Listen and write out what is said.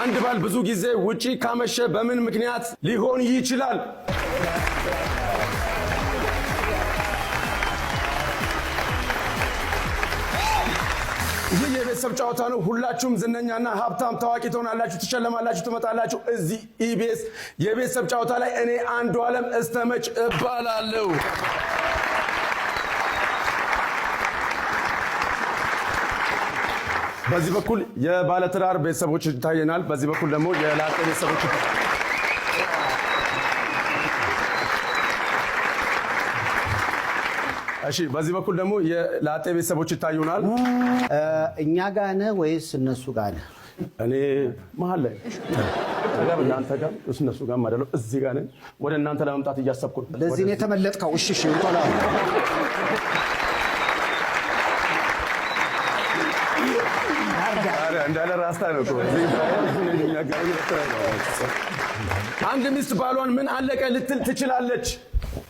አንድ ባል ብዙ ጊዜ ውጪ ካመሸ በምን ምክንያት ሊሆን ይችላል? ይህ የቤተሰብ ጨዋታ ነው። ሁላችሁም ዝነኛና ሀብታም ታዋቂ ትሆናላችሁ፣ ትሸለማላችሁ፣ ትመጣላችሁ። እዚህ ኢቢኤስ የቤተሰብ ጨዋታ ላይ እኔ አንዱ ዓለም እስተመች እባላለሁ። በዚህ በኩል የባለትዳር ቤተሰቦች ይታየናል። በዚህ በኩል ደግሞ የላጤ ቤተሰቦች። እሺ፣ በዚህ በኩል ደግሞ የላጤ ቤተሰቦች ይታዩናል። እኛ ጋ ነህ ወይስ እነሱ ጋ ነህ? እኔ መሀል ላይ ጋር፣ እናንተ ጋር እነሱ ጋር አይደለም፣ እዚህ ጋር ነኝ። ወደ እናንተ ለመምጣት እያሰብኩ ነው። ለዚህ ነው የተመለጥከው። እሺ እሺ፣ እንኳን እንዳለ ራስታ ነው እኮ። አንድ ሚስት ባሏን ምን አለቀ ልትል ትችላለች?